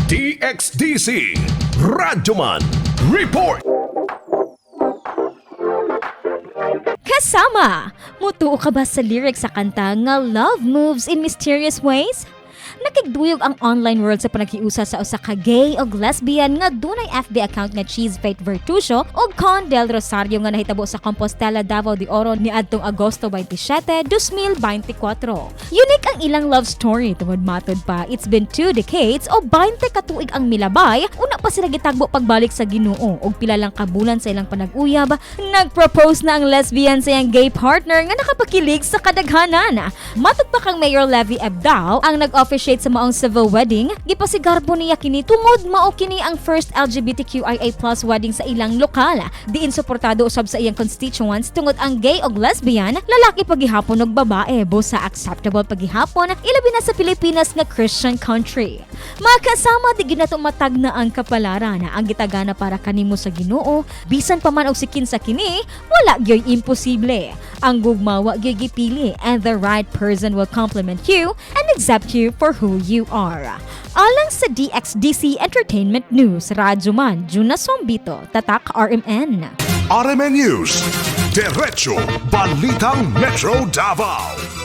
DXDC Radyoman Report. Kasama, mutuo ka ba sa lyrics sa kanta nga "Love Moves in Mysterious Ways"? Nakigduyog ang online world sa panaghiusa sa usa ka gay og lesbian nga dunay FB account nga Cheese Fate Virtucio ug Con del Rosario nga nahitabo sa Compostela, Davao de Oro niadtong Agosto 27, 2024. Unique ang ilang love story tungod matod pa, it's been 2 decades o 20 ka tuig ang milabay una pa sila gitagbo pagbalik sa Ginoo, ug pila lang ka bulan sa ilang panag-uyab, nag-propose na ang lesbian sa iyang gay partner nga nakapakilig sa kadaghanan. Matod pa kang Mayor Levy Ebdao ang nag-officiate sa maong civil wedding, gipasigarbo niya kini tungod mao kini ang first LGBTQIA+ wedding sa ilang lokal. Diin suportado usab sa iyang constituents tungod ang gay og lesbian, lalaki pagihapon og babae, busa acceptable pagihapon, ilabi na sa Pilipinas nga Christian country. Makasama, di gyud nato matagna ang kapalaran. Ang gitagana para kanimo sa Ginoo, bisan pa man og sikin sa kini, wala gyoy imposible. Ang gugma wa gyoy gipili, and the right person will complement you and accept you for who you are. Alang sa DXDC Entertainment News, Radyoman, Juna Sombito, Tatak RMN. RMN News. Diretso Balitang Metro Davao.